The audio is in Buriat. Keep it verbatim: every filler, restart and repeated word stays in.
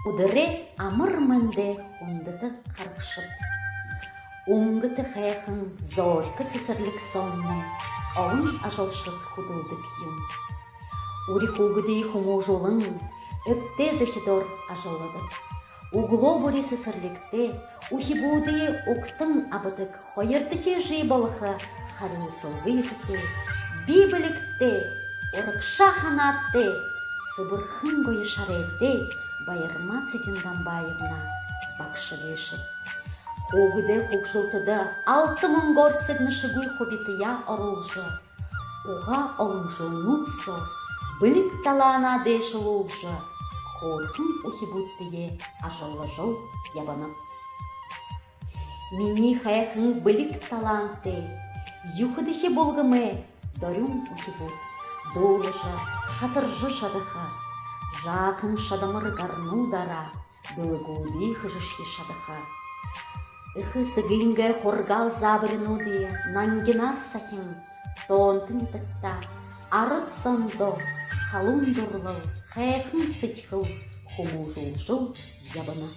Үдэрэй амар мэндэ, хүндэтэ харагшад! Үнгэтэ һайхан Зорька сэсэрлиг соомнай олон ажалшад хүдэлдэг юм. Үри хүүгэдые хүмүүжүүлэн, эбтэй зохидоор ажалладаг. Үглөө бүри сэсэрлигтэ үхибүүдые угтан абадаг хоёрдохи эжы болохо харюусалга ехэтэй, бии бэлигтэй, урагшаа һанаатай, сэбэрхэн гоё шарайтай Баярма Цыдендамбаевна багша гээшэ. Хүүгэдэй хүгжэлтэдэ алта мүнгөөр сэгнэшэгүй хубитаяа оруулжа, угаа олон жэлнүүд соо бэлиг талаанаа дээшэлүүлжэ, хөөрхэн үхибүүдтэеэ ажаллажал ябана. Минии һайхан бэлиг талаантай юһэдэхи бүлгэмэй дорюун үхибүүд дуулажа, хатаржа шадаха, жаахан шадамар гарнуудаараа бэлэгүүдые хэжэшье шадаха, эхэ эсэгынгээ һургаал заабаринуудые нангинаар сахин, тоонто нютагтаа, арад зондоо халуун дурлал, һайхан сэдьхэл хүмүүжүүлжэл ябана.